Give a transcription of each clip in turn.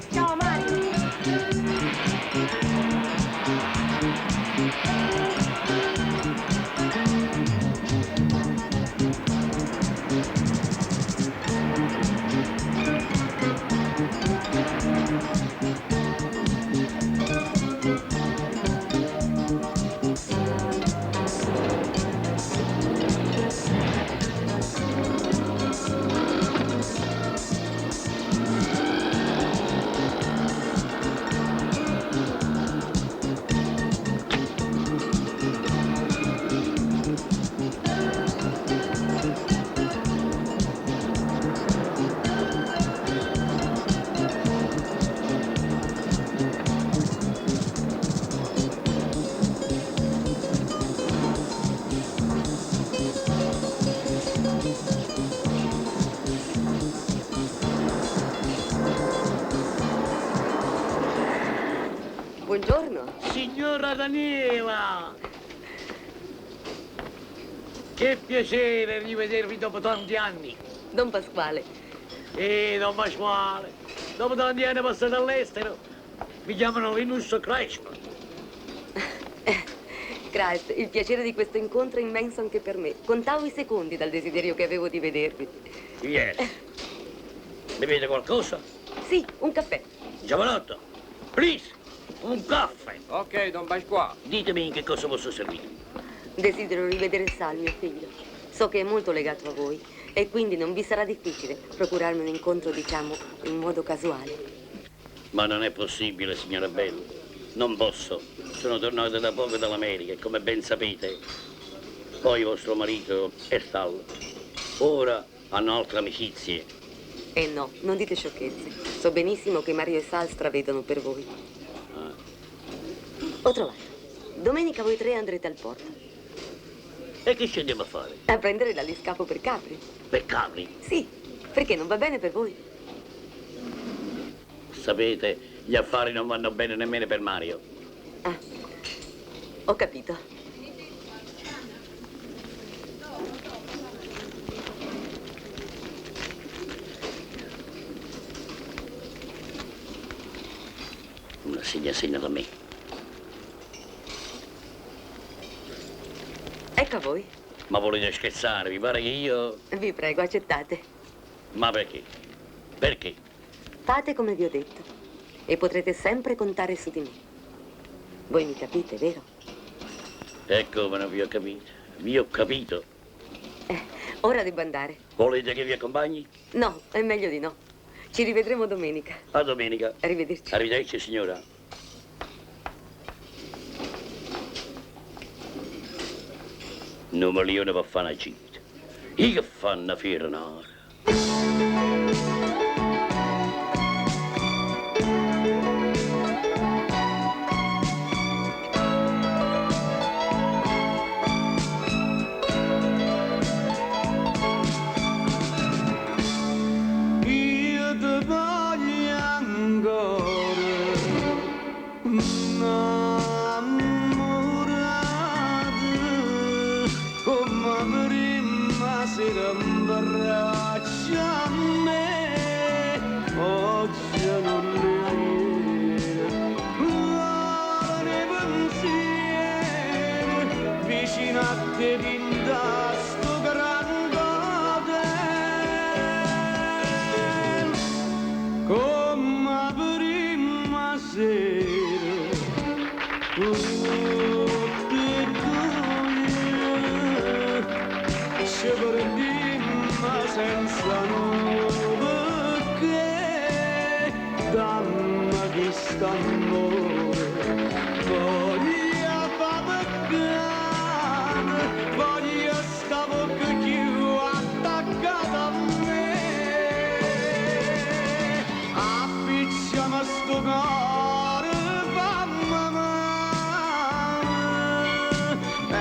Ciao Mario! Buongiorno. Signora Daniela! Che piacere rivedervi dopo tanti anni. Don Pasquale. Eh, don Pasquale, dopo tanti anni passati all'estero, mi chiamano Linus Crespo. Christ, il piacere di questo incontro è immenso anche per me. Contavo i secondi dal desiderio che avevo di vedervi. Yes. Bevete qualcosa? Sì, un caffè. Giovanotto, please, un caffè. Ok, don Pasquale. Ditemi in che cosa posso servire. Desidero rivedere Sal, mio figlio. So che è molto legato a voi e quindi non vi sarà difficile procurarmi un incontro, diciamo, in modo casuale. Ma non è possibile, signora Bella. Non posso. Sono tornato da poco dall'America e come ben sapete, poi vostro marito e Sal ora hanno altre amicizie. Eh no, non dite sciocchezze. So benissimo che Mario e Sal stravedono per voi. Ah. Ho trovato. Domenica voi tre andrete al porto. E che ci andiamo a fare? A prendere l'aliscafo per Capri. Per Capri? Sì, perché non va bene per voi. Sapete, gli affari non vanno bene nemmeno per Mario. Ah, ho capito. Una segna segna da me. Ecco a voi. Ma volete scherzare? Vi pare che io... Vi prego, accettate. Ma perché? Perché? Fate come vi ho detto e potrete sempre contare su di me. Voi mi capite, vero? Ecco come non vi ho capito. Vi ho capito. Ora devo andare. Volete che vi accompagni? No, è meglio di no. Ci rivedremo domenica. A domenica. Arrivederci. Arrivederci, signora. Un milione per fare una gita. Io che fanno una fiera nera. Io ti voglio ancora innamorato come prima sera in braccio a me. Chist'ammore Voglio fa peccato Voglio sta vocca cchiù attaccata a me Appicciami sto core, famme amà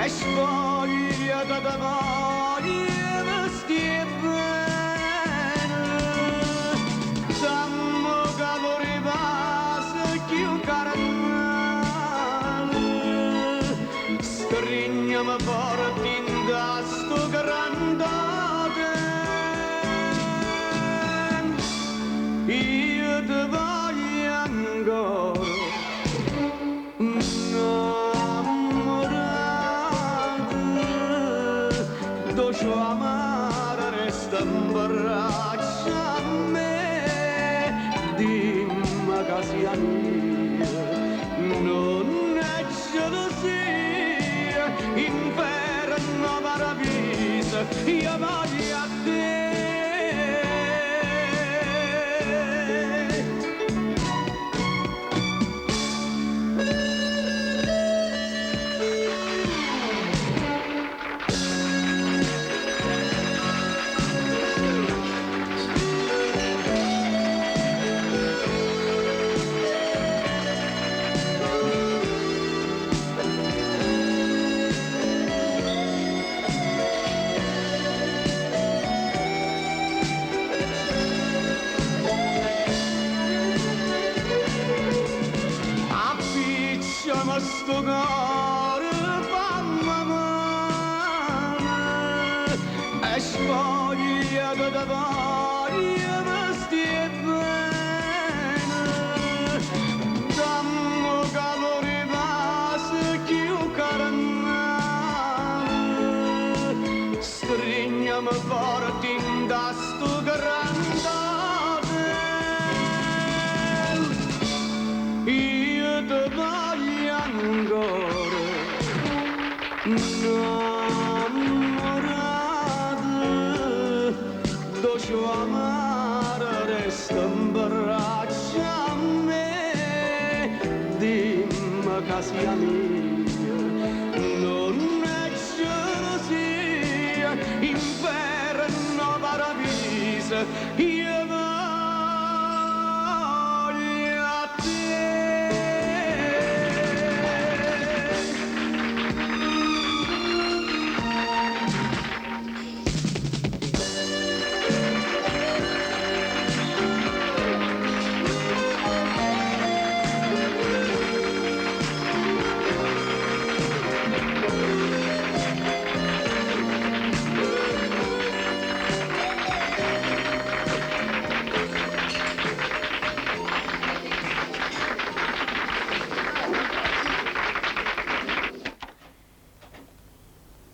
E spogliati te voglio vestì 'e bene Damme 'o calore 'e vase cchiù carnale Strigname forte 'int' a sto grande hotel Io te voglio ancora 'Nnammurata Doce o amara resta 'mbraccio a me Dimme ca si' 'a mia Nun è gelosia Inferno o paraviso Io voglio a te Appicciami sto core, famme amà E spogliati te voglio vestì 'e bene Damme 'o calore 'e vase cchiù carnale Strigname forte 'int' a sto grande hotel Io te voglio ancora 'Nnammurata Doce o amara resta 'mbraccio a me Dimme ca si' 'a mia Nun è gelosia Inferno o paraviso Io voglio a te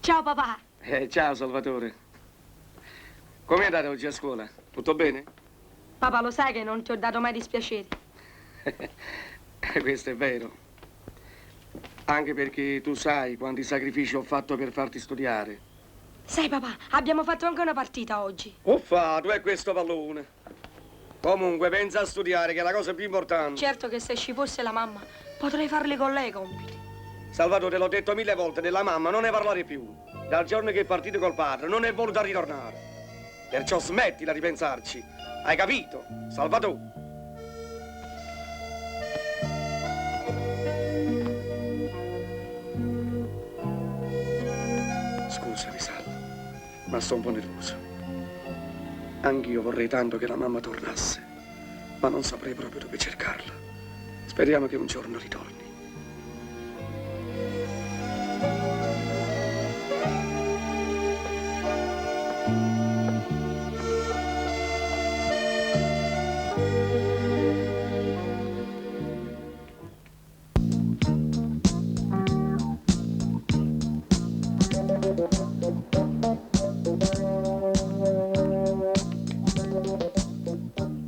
Ciao papà. Ciao Salvatore. Com'è andata oggi a scuola? Tutto bene? Papà, lo sai che non ti ho dato mai dispiaceri. Questo è vero. Anche perché tu sai quanti sacrifici ho fatto per farti studiare. Sai papà, abbiamo fatto anche una partita oggi. Ho fatto, è questo pallone. Comunque, pensa a studiare, che è la cosa più importante. Certo che se ci fosse la mamma, potrei farli con lei i compiti. Salvatore, te l'ho detto 1000 volte, della mamma non ne parlare più. Dal giorno che è partito col padre, non è voluta ritornare. Perciò smettila di pensarci. Hai capito, Salvatore? Scusami, Sal, ma sto un po' nervoso. Anch'io vorrei tanto che la mamma tornasse, ma non saprei proprio dove cercarla. Speriamo che un giorno ritorni.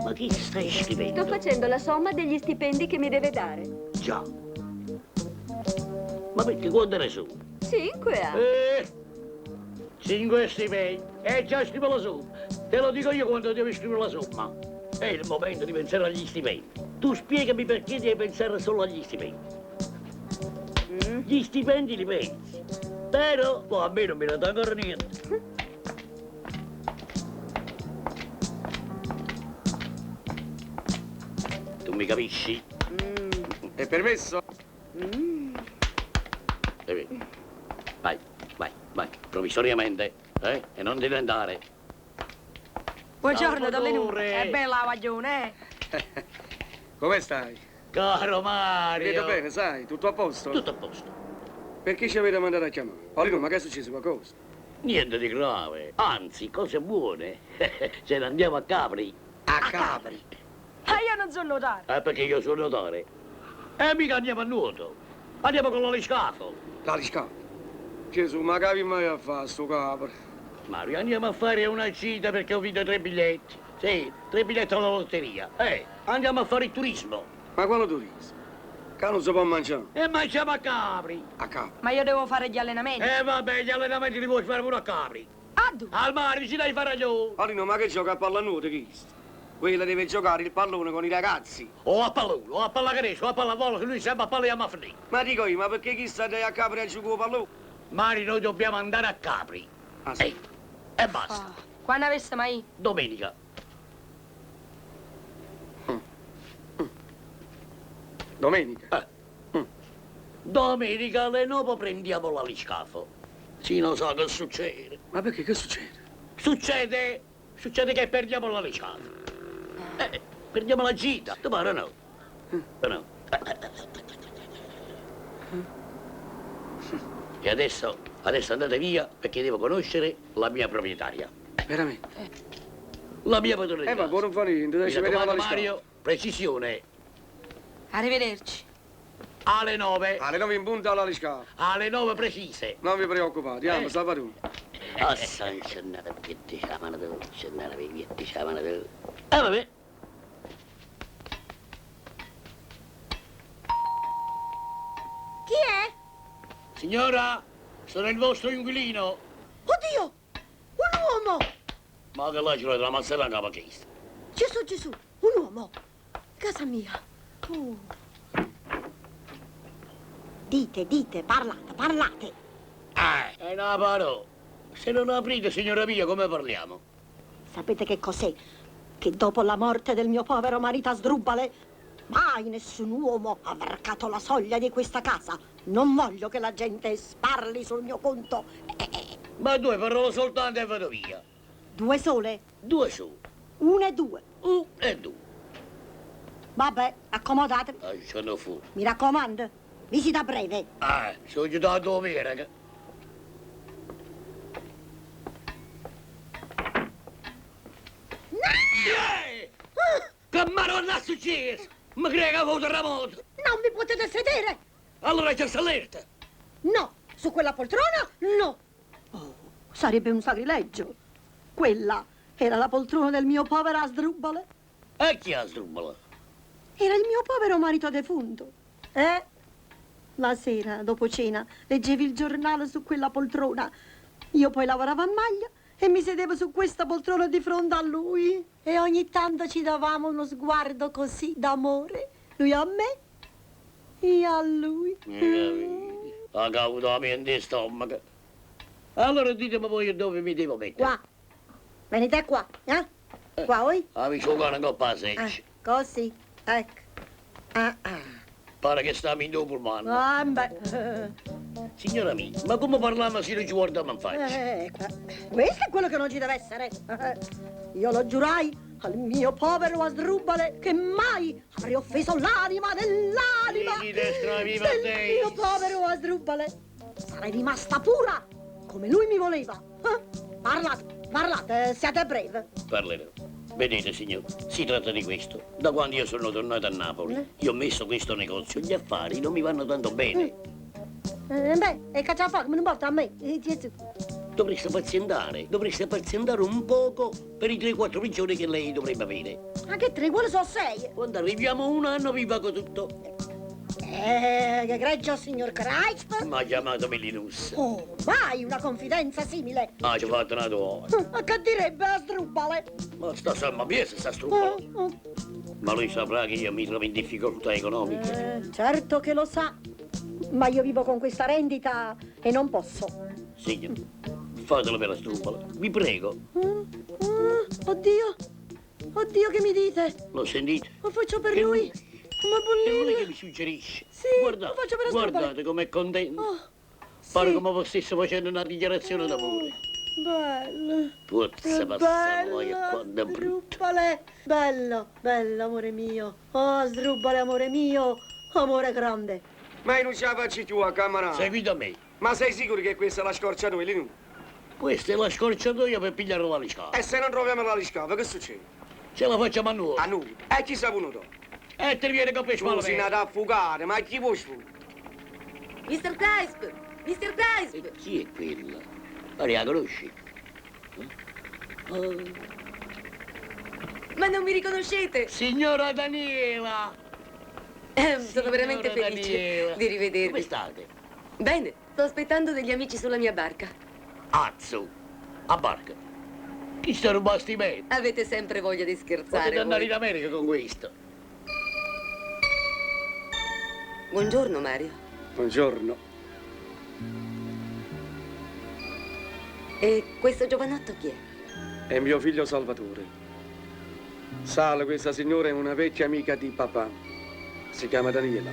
Ma che stai scrivendo? Sto facendo la somma degli stipendi che mi deve dare. Già. Ma perché quanto ne sono? 5 a. 5 stipendi. E già scrivo la somma. Te lo dico io quando devi scrivere la somma. È il momento di pensare agli stipendi. Tu spiegami perché devi pensare solo agli stipendi. Gli stipendi li pensi. Però poi a me non mi dà ancora niente. Tu mi capisci? È permesso? Eh, Vai, vai, vai, provvisoriamente, eh? E non devi andare. Buongiorno, Don Lino. Salvatore. È bella la guaglione, eh? Come stai? Caro Ti Mario. vedo bene, sai? Tutto a posto? Tutto a posto. Perché ci avete mandato a chiamare? Olino, ma che è successo qualcosa? Niente di grave, anzi, cose buone. Ce ne andiamo a Capri. A Capri. Ma io non so nuotare. Perché io sono nuotare. E mica andiamo a nuoto. Andiamo con l'aliscafo. L'aliscafo. Gesù, ma che mai a fare sto Capri? Mario, andiamo a fare una gita perché ho vinto 3 biglietti. Sì, 3 biglietti alla lotteria. Andiamo a fare il turismo. Ma quale turismo? Che non si può mangiare. E mangiamo a Capri. A Capri. Ma io devo fare gli allenamenti. Vabbè, gli allenamenti li vuoi fare pure a Capri. A dove? Al mare, vicino ai faraglioni. Olino, ma che gioca a pallanuoto chi? Quella deve giocare il pallone con i ragazzi. O a pallone, o a pallacanestro, o a pallavolo, se lui sempre a palla a finire. Ma dico io, ma perché chi sta a Capri a giocare a pallone? Mario, noi dobbiamo andare a Capri. Ah, sì. E basta. Ah, quando avesse mai? Domenica. Domenica? Domenica alle 9 prendiamo l'aliscafo. Sì, non so che succede. Ma perché che succede? Succede, succede che perdiamo l'aliscafo. Perdiamo la gita. Tu pare no? No. E adesso, adesso andate via perché devo conoscere la mia proprietaria. Veramente? La mia padrona di Ma casa. può non fare niente, Mi dai, ci vediamo raccomando, all'aliscafo. Mario, precisione. Arrivederci. Alle 9. Alle 9 in punto all'aliscafo. Alle 9 precise. Non vi preoccupate, andiamo, Salvatore. Ah, San Gennaro, vabbè. Chi è? Signora, sono il vostro inquilino. Oddio! Un uomo! Ma che là ce l'ho la mazzella in capo a chiesto. Gesù, Gesù, un uomo! Casa mia. Oh. Dite, dite, parlate, parlate. È una parola. Se non aprite, signora mia, come parliamo? Sapete che cos'è? Che dopo la morte del mio povero marito Asdrubale, mai nessun uomo ha varcato la soglia di questa casa. Non voglio che la gente sparli sul mio conto. Ma 2 parole soltanto e vado via. 2 sole? 2 sole. 1 e 2. 1 e 2. Vabbè, accomodatevi. Ah, sono fu. Mi raccomando, visita breve. Ah, sono giù da vera. No! Che maronna è successo? Mi crei che avevo terremoto. Non vi potete sedere! Allora c'è allerta. No, su quella poltrona no. Oh, sarebbe un sacrilegio. Quella era la poltrona del mio povero Asdrubale. E chi è Asdrubale? Era il mio povero marito defunto. Eh? La sera, dopo cena, leggevi il giornale su quella poltrona. Io poi lavoravo a maglia e mi sedevo su questa poltrona di fronte a lui. E ogni tanto ci davamo uno sguardo così d'amore. Lui a me, io a lui. Ha avuto la mia in stomaco. Allora ditemi voi dove mi devo mettere. Qua. Venite qua, eh? Qua, voi? Ah, mi sono un po' a seccia. Ah, così, ecco. Ah, ah. Pare che stiamo in due pullman. Ah, beh. Signora mia, ma come parliamo se non ci guardiamo in faccia? Questo è quello che non ci deve essere. Io lo giurai al mio povero Asdrubale che mai avrei offeso l'anima dell'anima Di destra, viva del te. mio povero Asdrubale. Sarei rimasta pura come lui mi voleva. Parlate, parlate, siate breve. Parlerò. Vedete, signor, si tratta di questo. Da quando io sono tornato a Napoli, io ho messo questo negozio, gli affari non mi vanno tanto bene. Beh, e caccia fuoco, me ne importa a me. Gesù. Dovreste pazientare un poco per i 3-4 giorni che lei dovrebbe avere. Ma che 3? Quelli sono 6. Quando arriviamo a un anno vi pago tutto. Egregio signor Kreisp? Mi ha chiamato Melinus. Oh, mai una confidenza simile. Ah, ci ho fatto una tua. Ma che direbbe a Sdrubale? Ma sta sempre bene se sta struppando. Ma lui saprà che io mi trovo in difficoltà economiche. Certo che lo sa, ma io vivo con questa rendita e non posso. Signor, fatelo per la strupola. Vi prego. Oddio, oddio che mi dite? Lo sentite? Lo faccio per lui. Ma È lui bollino. che mi suggerisce. Sì, guardate, lo faccio per la strupola. guardate com'è contento. Oh, Pare sì. come fosse facendo una dichiarazione d'amore. Bello. Pozza passare voi e quanto è brutto. Sdruppale. Bello, bello, amore mio. Oh, sdruppale, amore mio. Amore grande. Ma io non ce la faccio più a camminare. Seguite me. Ma sei sicuro che questa è la scorciatoia, Linu? Questa è la scorciatoia per pigliare la liscava. E se non troviamo la liscava, che succede? Ce la facciamo a noi. A noi? E chi sa venuto? E ti viene con Tu sei nato a fugare, ma chi vuoi sfugare? Mr. Crisp! Mr. Crisp! E chi è quella? Ma la conosci? Oh. Ma non mi riconoscete? Signora Daniela! Sono veramente Signora felice Daniela. di rivedervi. Come state? Bene, sto aspettando degli amici sulla mia barca. Azzo! A barca! Chi sta rubando sti mezzi? Avete sempre voglia di scherzare. Potete andare voi. in America con questo. Buongiorno, Mario. Buongiorno. E questo giovanotto chi è? È mio figlio Salvatore. Sal, questa signora è una vecchia amica di papà. Si chiama Daniela.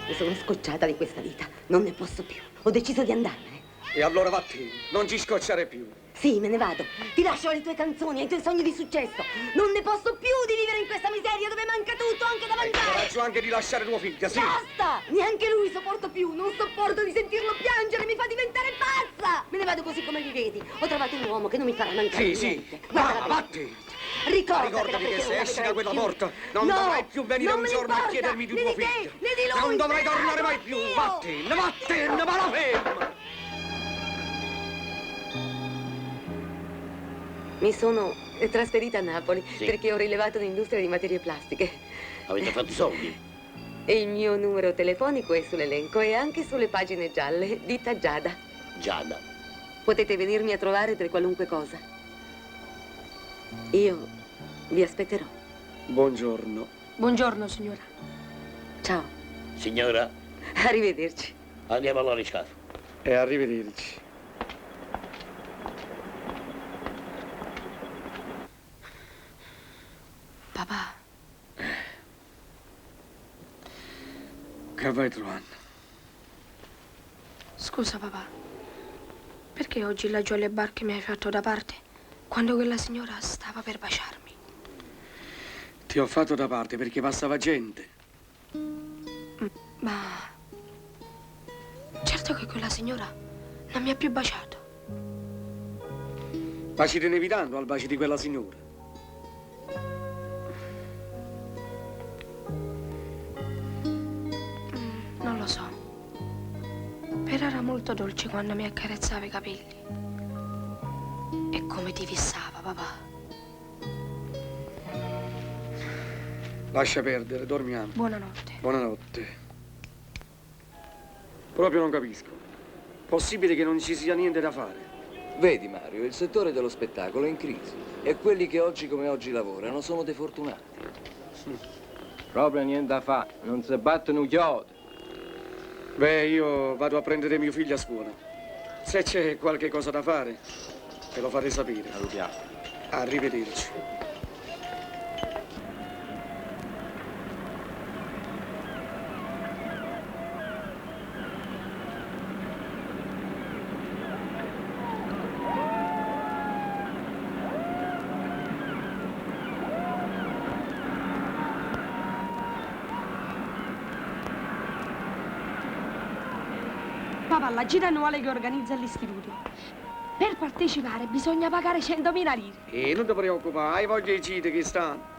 Mi sono scocciata di questa vita. Non ne posso più. Ho deciso di andarmene. E allora vattene, non ci scocciare più. Sì, me ne vado. Ti lascio alle tue canzoni, ai tuoi sogni di successo. Non ne posso più di vivere in questa miseria dove manca tutto, anche da Hai mangiare. coraggio anche di lasciare tuo figlio, sì? Basta! Neanche lui sopporto più. Non sopporto di sentirlo piangere, mi fa diventare pazza. Me ne vado così come mi vedi. Ho trovato un uomo che non mi farà mancare Sì, sì. niente. Guarda Va, la vattene. Ricordatela Ricordati che perché se non la esci da vedrai quella più. porta non No, dovrai più venire non un me ne giorno a importa, chiedermi di né tuo di te, figlio. né di lui, Non dovrai me ne tornare vado, mai più. addio. Vattene, vattene, ma la ferma. Mi sono trasferita a Napoli Sì. perché ho rilevato un'industria di materie plastiche. Avete fatto i soldi? E il mio numero telefonico è sull'elenco e anche sulle pagine gialle, ditta Giada. Giada. Potete venirmi a trovare per qualunque cosa. Io vi aspetterò. Buongiorno. Buongiorno, signora. Ciao. Signora, Arrivederci. andiamo alla riscatto. E arrivederci. Papà, Che vai trovando? scusa papà. Perché oggi laggiù alle barche mi hai fatto da parte quando quella signora stava per baciarmi? Ti ho fatto da parte perché passava gente. Ma certo che quella signora non mi ha più baciato. Ma ci tenevi tanto al bacio di quella signora. Non lo so. Però era molto dolce quando mi accarezzava i capelli. E come ti fissava, papà. Lascia perdere, dormiamo. Buonanotte. Buonanotte. Proprio non capisco. Possibile che non ci sia niente da fare? Vedi Mario, il settore dello spettacolo è in crisi e quelli che oggi come oggi lavorano sono dei fortunati. Proprio niente da fare, non si batte un chiodo. Beh, io vado a prendere mio figlio a scuola. Se c'è qualche cosa da fare, te lo farei sapere. Salutiamo. Arrivederci. Papà, la gita annuale che organizza l'istituto. Per partecipare bisogna pagare 100.000 lire. E non ti preoccupare, hai voglia di gite che stanno.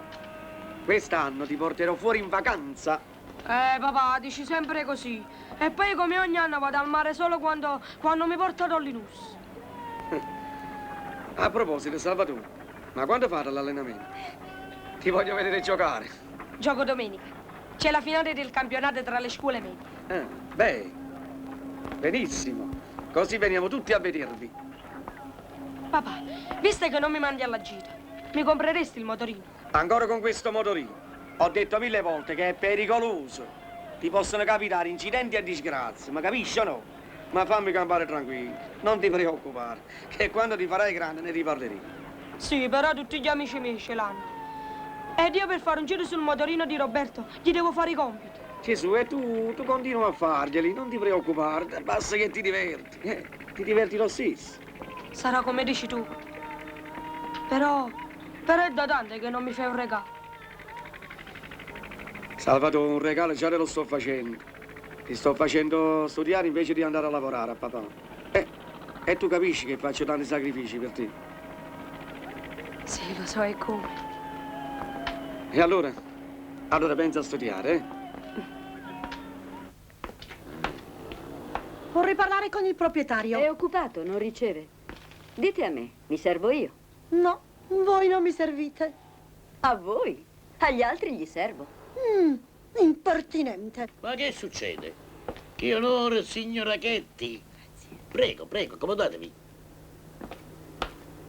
Quest'anno ti porterò fuori in vacanza. Papà, dici sempre così. E poi come ogni anno vado al mare solo quando, quando mi porta Don Linus. A proposito, Salvatore, ma quando fate l'allenamento? Ti voglio vedere giocare. Gioco domenica. C'è la finale del campionato tra le scuole medie. Ah, beh, benissimo. Così veniamo tutti a vedervi. Papà, visto che non mi mandi alla gita, mi compreresti il motorino? Ancora con questo motorino. Ho detto mille volte che è pericoloso. Ti possono capitare incidenti e disgrazie, ma capisci o no? Ma fammi campare tranquillo, non ti preoccupare, che quando ti farai grande ne riparleremo. Sì, però tutti gli amici miei ce l'hanno. Ed io per fare un giro sul motorino di Roberto gli devo fare i compiti. Gesù, e tu, tu continua a farglieli, non ti preoccupare, basta che ti diverti. ti diverti lo stesso. Sarà come dici tu. Però, però è da tanto che non mi fai un regalo. Salvatore, un regalo già te lo sto facendo. Ti sto facendo studiare invece di andare a lavorare a papà. E tu capisci che faccio tanti sacrifici per te. Sì, lo so, e come. E allora? Allora pensa a studiare, eh? Vorrei parlare con il proprietario. È occupato, non riceve. Dite a me, mi servo io. No, voi non mi servite. A voi? Agli altri gli servo. Impertinente. Ma che succede? Che onore, signora Chetti. Prego, prego, accomodatevi.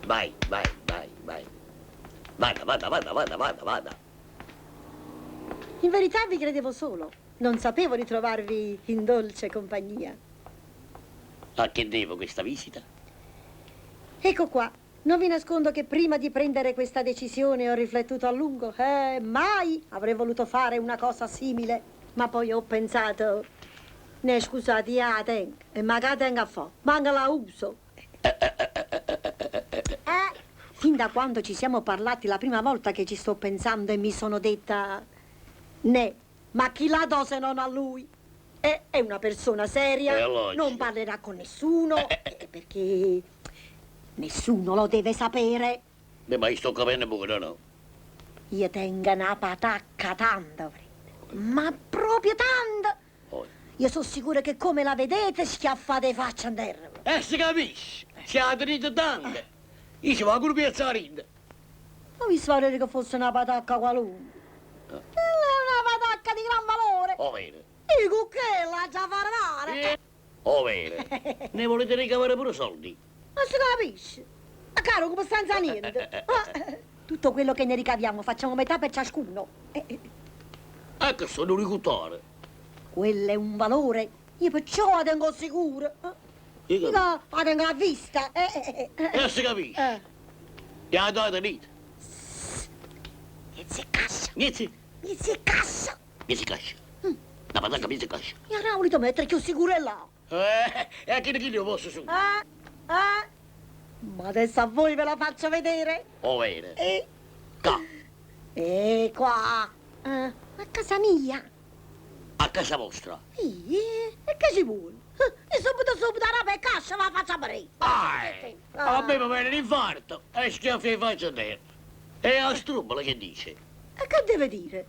Vai, vai, vai, vai. Vada, vada, vada, vada, vada, vada. In verità vi credevo solo. Non sapevo di trovarvi in dolce compagnia. A che devo questa visita? Ecco qua. Non vi nascondo che prima di prendere questa decisione ho riflettuto a lungo. Mai avrei voluto fare una cosa simile. Ma poi ho pensato... Ne scusate, io la tengo. E magari tengo a fare. Manca la uso. Fin da quando ci siamo parlati la prima volta che ci sto pensando e mi sono detta... Ne, ma chi la do se non a lui? È una persona seria, È logico. non parlerà con nessuno, perché nessuno lo deve sapere. Beh, ma io sto capendo pure, no? Io tengo una patacca tanto fredda, ma proprio tanto. Poi. Io sono sicura che come la vedete schiaffate faccia in terra. Si capisce, si è tenuto tante. Io ci vado pure piazzare in. Non vi sparere che fosse una patacca qualunque. Quella è una patacca di gran valore. Oh, vero. Il cucchè la già fare. Oh, vero. Ne volete ricavare pure soldi? Ma si capisce? Ma caro, come senza niente. Tutto quello che ne ricaviamo facciamo metà per ciascuno. Ecco, sono un ricuttore. Quello è un valore. Io perciò la tengo sicura. Io Io la tengo a vista. Si capisce. Ti ha dato niente. Niente cassa. Niente. Niente cassa. Niente cassa. La patacca niente cassa. Io non voluto mettere più sicuro là. E anche chi lo posso su? Ma adesso a voi ve la faccio vedere. Oh, vero. Qua. E qua. A casa mia. A casa vostra? Sì, e che ci vuole? E subito subito la roba e cassa la faccio aprire. Ah, a me mi viene l'infarto e schiaffi in faccia terra. E a Strubola che dice? E che deve dire?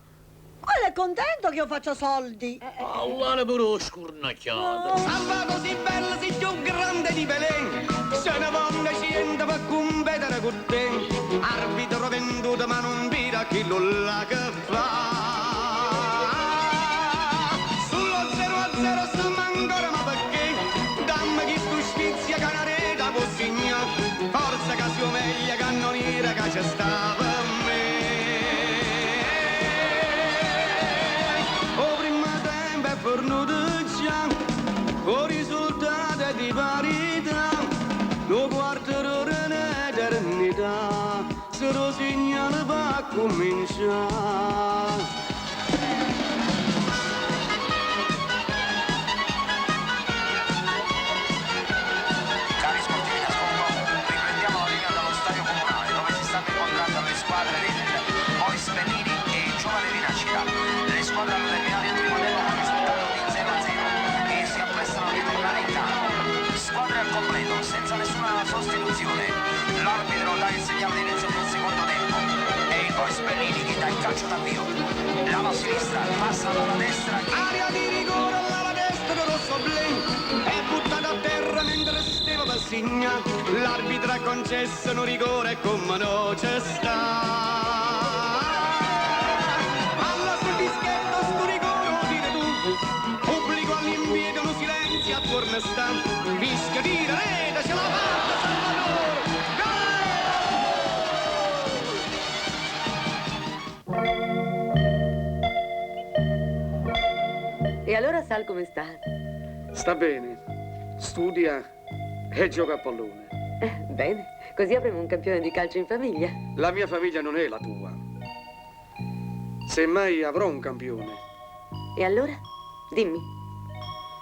Quello è contento che io faccia soldi. Allora pure lo scurnacchiato. Salva così bella, sei più grande di Belén. Se ne vanno scende per competere con te. Arbitro venduto ma non vira chi lo là che fa. Sullo 0-0 stiamo ancora ma perché? Dammi chi tu sfizia che una rete può segnare. Forza che sia meglio che non era che ci stava per me. O prima tempo è fornuto già, o risultato è di parità, lo quarto d'ora è un'eternità, se lo segnale va a cominciare. Cari sportivi in ascolto, riprendiamo la linea dallo stadio comunale dove si stanno incontrando le squadre del Boys Bellini e Giovane Rinascita. Le squadre hanno terminato il primo tempo con il risultato di 0-0 e si apprestano a ritornare in campo. Squadre al completo, senza nessuna sostituzione. L'arbitro dà il segnale di inizio del secondo tempo. È il Boys Bellini che dà Arriverà il calcio d'avvio. L'ala sinistra passa dalla destra che Aria di rigore alla destra rosso blu è buttata a terra mentre stava per segna. L'arbitro ha concesso un rigore come non c'è sta. Palla sul dischetto, sto rigore lo tira tu. Pubblico all'invito, un silenzio attorno sta. Fischia, tira, rete, ce l'ha fatta Salvatore! E allora Sal come sta? Sta bene, studia e gioca a pallone. Bene, così avremo un campione di calcio in famiglia. La mia famiglia non è la tua. Semmai avrò un campione. E allora? Dimmi.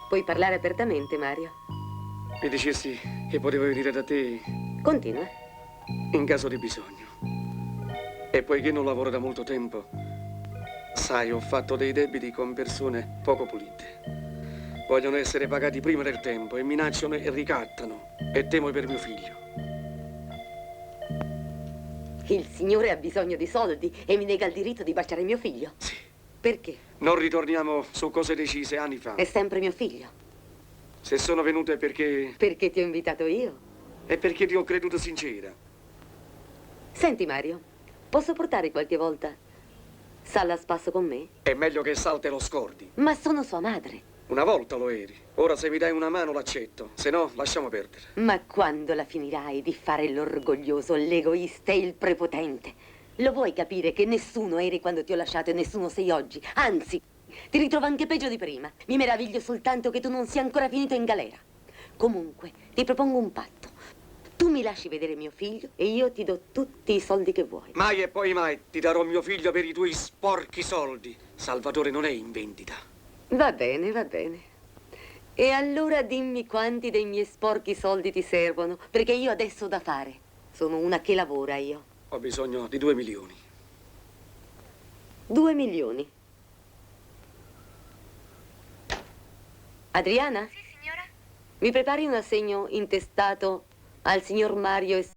Puoi parlare apertamente, Mario. Mi dicessi che potevo venire da te Continua. in caso di bisogno. E poiché non lavoro da molto tempo, sai, ho fatto dei debiti con persone poco pulite. Vogliono essere pagati prima del tempo e minacciano e ricattano. E temo per mio figlio. Il signore ha bisogno di soldi e mi nega il diritto di baciare mio figlio. Sì. Perché? Non ritorniamo su cose decise anni fa. È sempre mio figlio. Se sono venute è perché... Perché ti ho invitato io. È perché ti ho creduto sincera. Senti, Mario, posso portare qualche volta Sal a spasso con me? È meglio che salte lo scordi. Ma sono sua madre. Una volta lo eri. Ora se mi dai una mano l'accetto. Se no, lasciamo perdere. Ma quando la finirai di fare l'orgoglioso, l'egoista e il prepotente? Lo vuoi capire che nessuno eri quando ti ho lasciato e nessuno sei oggi? Anzi, ti ritrovo anche peggio di prima. Mi meraviglio soltanto che tu non sia ancora finito in galera. Comunque, ti propongo un patto. Tu mi lasci vedere mio figlio e io ti do tutti i soldi che vuoi. Mai e poi mai ti darò mio figlio per i tuoi sporchi soldi. Salvatore non è in vendita. Va bene, va bene. E allora dimmi quanti dei miei sporchi soldi ti servono, perché io adesso ho da fare. Sono una che lavora io. Ho bisogno di 2 milioni. 2 milioni. Adriana? Sì, signora? Mi prepari un assegno intestato al signor Mario e.